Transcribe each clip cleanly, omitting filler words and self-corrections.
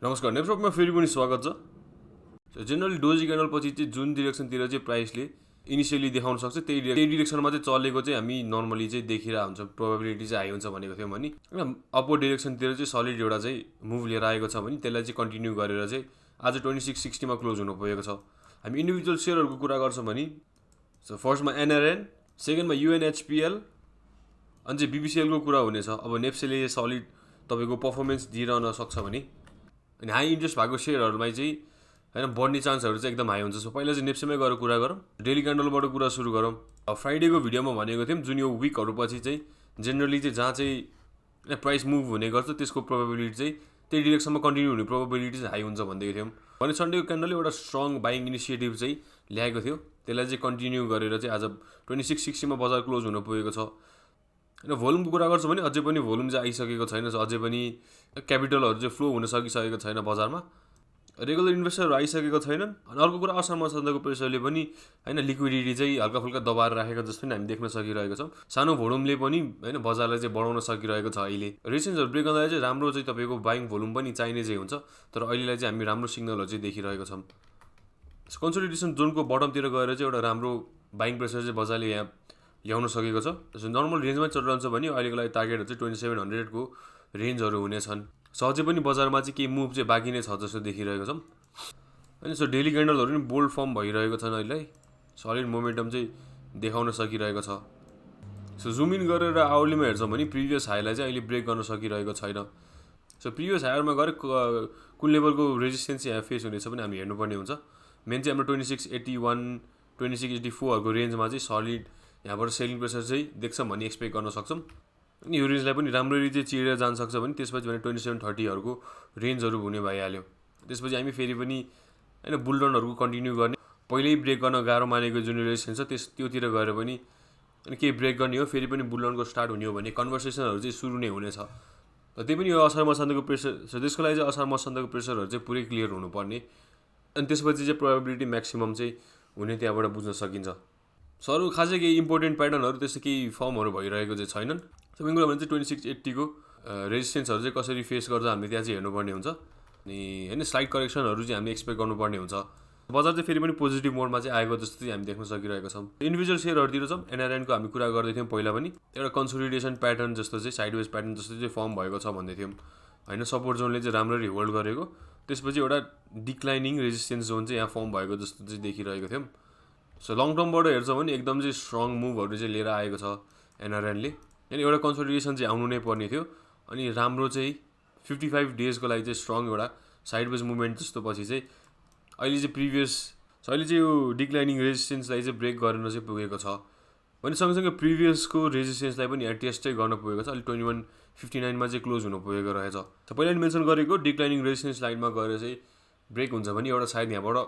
नमस्कार नेप्सपमा फेरि पनि स्वागत छ। सो जेनरली डोजी क्यान्डल पछि चाहिँ जुन डिरेक्सनतिर चाहिँ प्राइसले इनिसियली देखाउन सक्छ त्यही डिरेक्सनमा चाहिँ चलेको चाहिँ हामी नर्मली चाहिँ देखिरहेको हुन्छ, प्रोबेबिलिटी चाहिँ हाई हुन्छ भनेको थियौँ भने होइन। अपवर्ड डिरेक्सनतिर चाहिँ सलिड एउटा चाहिँ मुभ लिएर आएको छ भने त्यसलाई चाहिँ कन्टिन्यू गरेर चाहिँ आज 2660 क्लोज हुनु पुगेको छ। हामी इन्डिभिजुअल सेयरहरूको कुरा गर्छौँ भने सो फर्स्टमा एनआरएन, सेकेन्डमा युएनएचपिएल, अनि चाहिँ बिबिसिएलको कुरा हुनेछ। अब नेप्सेले सलिड तपाईँको पर्फर्मेन्स दिइरहन सक्छ भने अनि हाई इन्ट्रेस्ट भएको सेयरहरूमा चाहिँ होइन बढ्ने चान्सहरू चाहिँ एकदम हाई हुन्छ। सो पहिला चाहिँ नेप्सेमै गएर कुरा गरौँ, डेली क्यान्डलबाट कुरा सुरु गरौँ। फ्राइडेको भिडियोमा भनेको थियौँ जुन यो विकहरूपछि चाहिँ जेनरली चाहिँ जहाँ चाहिँ प्राइस मुभ हुने गर्छ त्यसको प्रोबेबिलिटी चाहिँ त्यही डिरेक्सनमा कन्टिन्यू हुने प्रोबेबिलिटी चाहिँ हाई हुन्छ भन्दै थियौँ। भने सन्डेको क्यान्डलले एउटा स्ट्रङ बाइङ इनिसिएटिभ चाहिँ ल्याएको थियो, त्यसलाई चाहिँ कन्टिन्यू गरेर चाहिँ आज 2660 बजार क्लोज हुन पुगेको छ। होइन भोल्युमको कुरा गर्छु भने अझै पनि भोल्युम चाहिँ आइसकेको छैन, अझै पनि क्यापिटलहरू चाहिँ फ्लो हुन सकिसकेको छैन बजारमा, रेगुलर इन्भेस्टरहरू आइसकेको छैनन्। अनि अर्को कुरा असरमा सन्दको प्रेसरले पनि होइन लिक्विडिटी चाहिँ हल्का फुल्का दबाएर राखेको जस्तो पनि हामी देख्न सकिरहेको छौँ। सानो भोल्युमले पनि होइन बजारलाई चाहिँ बढाउन सकिरहेको छ। अहिले रेजिस्टेन्सहरू ब्रेक गर्दा चाहिँ राम्रो चाहिँ तपाईँको बाइङ भोल्युम पनि चाहिने चाहिँ हुन्छ, तर अहिलेलाई चाहिँ हामी राम्रो सिग्नलहरू चाहिँ देखिरहेको छौँ। कन्सोलिडेसन जोनको बटमतिर गएर चाहिँ एउटा राम्रो बाइङ प्रेसर चाहिँ बजारले यहाँ ल्याउन सकेको छ। त्यसो नर्मल रेन्जमै चलिरहन्छ भने अहिलेको लागि टार्गेटहरू चाहिँ 2700को रेन्जहरू हुनेछन्। सहजै पनि बजारमा चाहिँ केही मुभ चाहिँ बाँकी नै छ जस्तो देखिरहेको छौँ। अनि सो डेली क्यान्डलहरू पनि बोल्ड फर्म भइरहेको छन्, अहिले सलिड मोमेन्टम चाहिँ देखाउन सकिरहेको छ। सो जुम इन गरेर आवर्लीमा हेर्छौँ भने प्रिभियस हाईलाई चाहिँ अहिले ब्रेक गर्न सकिरहेको छैन। सो प्रिभियस हाईमा गएर कुन लेभलको रेजिस्टेन्स यहाँ फेस हुनेछ पनि हामी हेर्नुपर्ने हुन्छ। मेन चाहिँ हाम्रो 2681 2684हरूको रेन्जमा चाहिँ सलिड यहाँबाट सेलिङ प्रेसर चाहिँ देख्छौँ भने एक्सपेक्ट गर्न सक्छौँ। अनि यो रेन्जलाई पनि राम्ररी चाहिँ चिरेर जान सक्छ भने त्यसपछि भने 2730हरूको रेन्जहरू हुने भइहाल्यो। त्यसपछि हामी फेरि पनि होइन बुलरनहरूको कन्टिन्यू गर्ने, पहिल्यै ब्रेक गर्न गाह्रो मानेको जुन रेजिस्टेन्स छ त्योतिर गएर पनि अनि केही ब्रेक गर्ने हो, फेरि पनि बुलरनको स्टार्ट हुने हो भने कन्भर्सेसनहरू चाहिँ सुरु नै हुनेछ। र त्यही पनि यो असार मसान्तको प्रेसर छ, त्यसको लागि चाहिँ असार मसान्तको प्रेसरहरू चाहिँ पुरै क्लियर हुनुपर्ने, अनि त्यसपछि चाहिँ प्रोबेबिलिटी म्याक्सिमम चाहिँ हुने त्यहाँबाट बुझ्न सकिन्छ। सो अरू खासै केही इम्पोर्टेन्ट प्याटर्नहरू त्यस्तो केही फर्महरू भइरहेको चाहिँ छैनन्। सो मेन कुरा भने चाहिँ 2680को रेजिस्टेन्सहरू चाहिँ कसरी फेस गर्छ हामीले त्यहाँ चाहिँ हेर्नुपर्ने हुन्छ। अनि होइन स्लाइड करेक्सनहरू चाहिँ हामीले एक्सपेक्ट गर्नुपर्ने हुन्छ। बजार चाहिँ फेरि पनि पोजिटिभ मोडमा चाहिँ आएको जस्तो चाहिँ हामी देख्न सकिरहेको छौँ। इन्डिभिजुअल सेयरहरूतिर छौँ, एनआरएनको हामी कुरा गर्दै थियौँ पहिला पनि एउटा कन्सोलिडेसन प्याटर्न जस्तो चाहिँ साइडवेज प्याटर्न जस्तो चाहिँ फर्म भएको छ भन्दै थियौँ होइन। सपोर्ट जोनले चाहिँ राम्ररी होल्ड गरेको, त्यसपछि एउटा डिक्लाइनिङ रेजिस्टेन्स जोन चाहिँ यहाँ फर्म भएको जस्तो चाहिँ देखिरहेको थियौँ। सो लङ टर्मबाट हेर्छौँ भने एकदम चाहिँ स्ट्रङ मुभहरू चाहिँ लिएर आएको छ एनआरएनले। अनि एउटा कन्सोलिडेसन चाहिँ आउनु नै पर्ने थियो, अनि राम्रो चाहिँ 55 डेजको लागि चाहिँ स्ट्रङ एउटा साइडवेज मुभमेन्ट जस्तो पछि चाहिँ अहिले चाहिँ अहिले चाहिँ यो डिक्लाइनिङ रेजिस्टेन्सलाई चाहिँ ब्रेक गरेर चाहिँ पुगेको छ भने सँगसँगै प्रिभियसको रेजिस्टेन्सलाई पनि यहाँ टेस्ट चाहिँ गर्न पुगेको छ। अहिले 2159मा चाहिँ क्लोज हुनु पुगेको रहेछ। पहिला नि मेन्सन गरेको डिक्लाइनिङ रेजिस्टेन्स लाइनमा गएर चाहिँ ब्रेक हुन्छ भने एउटा साइड यहाँबाट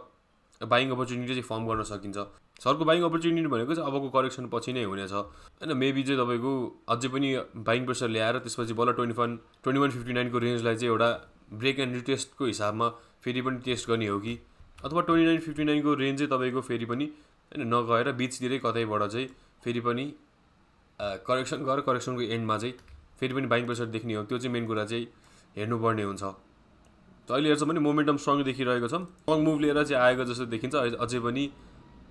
बाइङ अपर्च्युनिटी चाहिँ फर्म गर्न सकिन्छ। सरको बाइङ अपर्च्युनिटी भनेको चाहिँ अबको करेक्सन पछि नै हुनेछ होइन। मेबी चाहिँ तपाईँको अझै पनि बाइङ प्रेसर ल्याएर त्यसपछि बल्ल 2159को रेन्जलाई चाहिँ एउटा ब्रेक एन्ड रिटेस्टको हिसाबमा फेरि पनि टेस्ट गर्ने हो कि, अथवा 2959को रेन्ज चाहिँ तपाईँको फेरि पनि होइन नगएर बिचतिरै कतैबाट चाहिँ फेरि पनि करेक्सन गरेर करेक्सनको एन्डमा चाहिँ फेरि पनि बाइङ प्रेसर देख्ने हो, त्यो चाहिँ मेन कुरा चाहिँ हेर्नुपर्ने हुन्छ। अहिले हेर्छौँ भने मोमेन्टम स्ट्रङ देखिरहेको छ, स्ट्रङ मुभ लिएर चाहिँ आएको जस्तो देखिन्छ। अझै पनि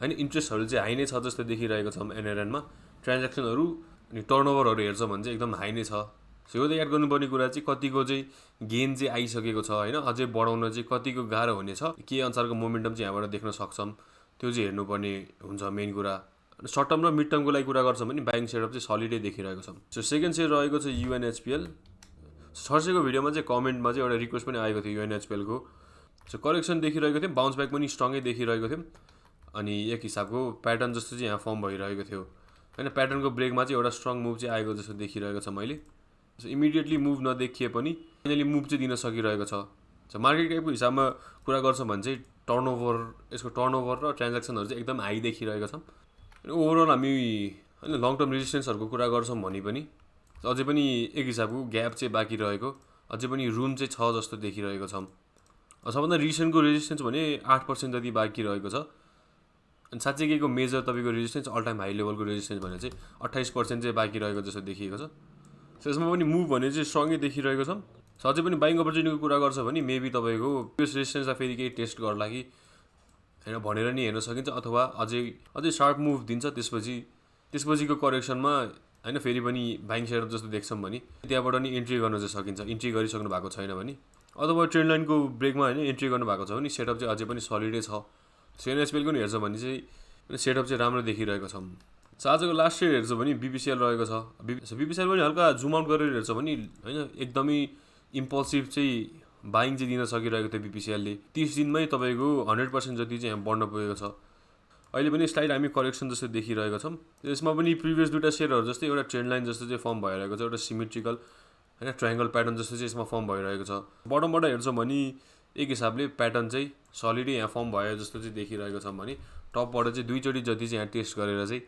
होइन इन्ट्रेस्टहरू चाहिँ हाई नै छ जस्तो देखिरहेको छौँ एनआरएनमा। ट्रान्ज्याक्सनहरू अनि टर्नओभरहरू हेर्छौँ भने चाहिँ एकदम हाई नै छ। सो यो त याद गर्नुपर्ने कुरा चाहिँ कतिको चाहिँ गेन चाहिँ आइसकेको छ होइन, अझै बढाउन चाहिँ कतिको गाह्रो हुनेछ, के अनुसारको मोमेन्टम चाहिँ यहाँबाट देख्न सक्छौँ त्यो चाहिँ हेर्नुपर्ने हुन्छ मेन कुरा। सर्ट टर्म र मिड टर्मको लागि कुरा गर्छौँ भने बाइङ सेटअप चाहिँ सलिडै देखिरहेको छ। सो सेकेन्ड सेयर रहेको छ युएनएचपिएल। थर्सडेको भिडियोमा चाहिँ कमेन्टमा चाहिँ एउटा रिक्वेस्ट पनि आएको थियो युएनएचपिएलको। सो करेक्सन देखिरहेको थियो, बाउन्स ब्याक पनि स्ट्रङै देखिरहेको थियो, अनि एक हिसाबको प्याटर्न जस्तो चाहिँ यहाँ फर्म भइरहेको थियो होइन। प्याटर्नको ब्रेकमा चाहिँ एउटा स्ट्रङ मुभ चाहिँ आएको जस्तो देखिरहेको छ मैले। सो इमिडिएटली मुभ नदेखिए पनि फाइनली मुभ चाहिँ दिन सकिरहेको छ। सो मार्केट क्यापको हिसाबमा कुरा गर्छौँ भने चाहिँ यसको टर्नओभर र ट्रान्ज्याक्सनहरू चाहिँ एकदम हाई देखिरहेको छ। अनि ओभरअल हामी होइन लङ टर्म रेजिस्टेन्सहरूको कुरा गर्छौँ भने पनि अझै पनि एक हिसाबको ग्याप चाहिँ बाँकी रहेको, अझै पनि रुम चाहिँ छ जस्तो देखिरहेको छौँ। सबभन्दा रिसेन्टको रेजिस्टेन्स भने 8% जति बाँकी रहेको छ। अनि साँच्चै केको मेजर तपाईँको रेजिस्टेन्स अल टाइम हाई लेभलको रेजिस्टेन्स भने चाहिँ 28% चाहिँ बाँकी रहेको जस्तो देखिएको छ। सो यसमा पनि मुभ भने चाहिँ स्ट्रङै देखिरहेको छ। सो अझै पनि बाइङ अपर्च्युनिटीको कुरा गर्छ भने मेबी तपाईँको प्रिभियस रेजिस्टेन्सलाई फेरि केही टेस्ट गर्ला कि होइन भनेर नि हेर्न सकिन्छ, अथवा अझै सार्प मुभ दिन्छ त्यसपछिको करेक्सनमा होइन फेरि पनि बाइङ सेटअप जस्तो देख्छौँ भने त्यहाँबाट नि इन्ट्री गर्न चाहिँ सकिन्छ। इन्ट्री गरिसक्नु भएको छैन भने अथवा ट्रेन्ड लाइनको ब्रेकमा होइन इन्ट्री गर्नुभएको छ भने सेटअप चाहिँ अझै पनि सलिडै छ। एनएसपिएलको नि हेर्छ भने चाहिँ सेटअप चाहिँ राम्रो देखिरहेको छ। सो आजको लास्ट ट्रेड हेर्छ भने बिपिसिएल रहेको छ। बिपिसिएल पनि हल्का जुम आउट गरेर हेर्छ भने होइन एकदमै इम्पल्सिभ चाहिँ बाइङ चाहिँ दिन सकिरहेको थियो बिपिसिएलले। 30 दिनमै तपाईँको 100% जति चाहिँ यहाँ बढ्न पुगेको छ। अहिले पनि स्लाइड हामी करेक्सन जस्तो देखिरहेको छौँ। यसमा पनि प्रिभियस दुईवटा सेयरहरू जस्तै एउटा ट्रेन्ड लाइन जस्तो चाहिँ फर्म भइरहेको छ, एउटा सिमेट्रिकल होइन ट्रायङ्गल प्याटर्न जस्तो चाहिँ यसमा फर्म भइरहेको छ। बटमबाट हेर्छौँ भने एक हिसाबले प्याटर्न चाहिँ सलिडै यहाँ फर्म भयो जस्तो चाहिँ देखिरहेको छ भने टपबाट चाहिँ दुईचोटि जति चाहिँ यहाँ टेस्ट गरेर चाहिँ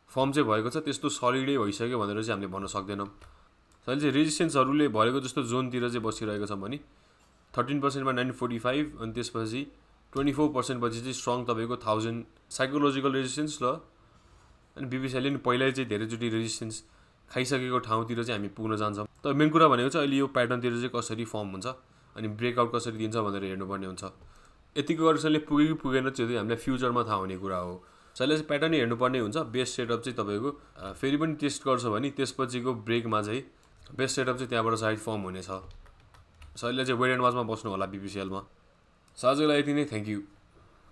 फर्म चाहिँ भएको छ, त्यस्तो सलिडै भइसक्यो भनेर चाहिँ हामीले भन्न सक्दैनौँ। अहिले चाहिँ रेजिस्टेन्सहरूले भरेको जस्तो जोनतिर चाहिँ बसिरहेको छ भने 13%मा 945 अनि त्यसपछि 24% पछि चाहिँ स्ट्रङ तपाईँको 1000 साइकोलोजिकल रेजिस्टेन्स ल। अनि बिपिसिएलले नि पहिल्यै चाहिँ धेरैचोटि रेजिस्टेन्स खाइसकेको ठाउँतिर चाहिँ हामी पुग्न जान्छौँ। तर मेन कुरा भनेको चाहिँ अहिले यो प्याटर्नतिर चाहिँ कसरी फर्म हुन्छ अनि ब्रेकआउट कसरी दिन्छ भनेर हेर्नुपर्ने हुन्छ। यतिको करेक्सनले पुग्यो कि पुगेन त्यो चाहिँ हामीलाई फ्युचरमा थाहा हुने कुरा हो। यसले चाहिँ प्याटर्नै हेर्नुपर्ने हुन्छ। बेस्ट सेटअप चाहिँ तपाईँको फेरि पनि टेस्ट गर्छ भने त्यसपछिको ब्रेकमा चाहिँ बेस्ट सेटअप चाहिँ त्यहाँबाट साइड फर्म हुनेछ। सो अहिले चाहिँ वेट एन्ड वाचमा बस्नु होला बिपिसिएलमा। सो आजको लागि यति नै, थ्याङ्क यू।